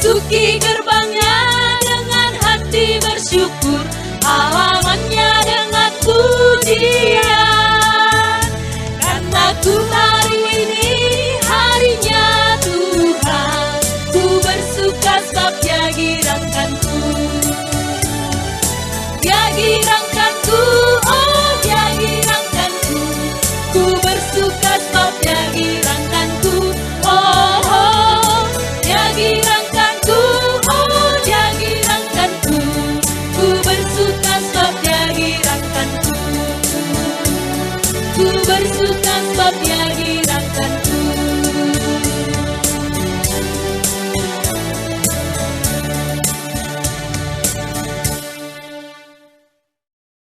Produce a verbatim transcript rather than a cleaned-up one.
Masuki gerbangnya dengan hati bersyukur, halamannya dengan pujian. Karena ku hari ini harinya Tuhan, ku bersuka sebab Dia girangkanku. Dia girangkanku, oh Dia girangkanku. Ku bersuka sebab Dia girangkanku, oh, oh. Dia girangkanku, oh Dia girangkanku. Ku bersuka sebab Dia girangkanku. Ku bersuka sebab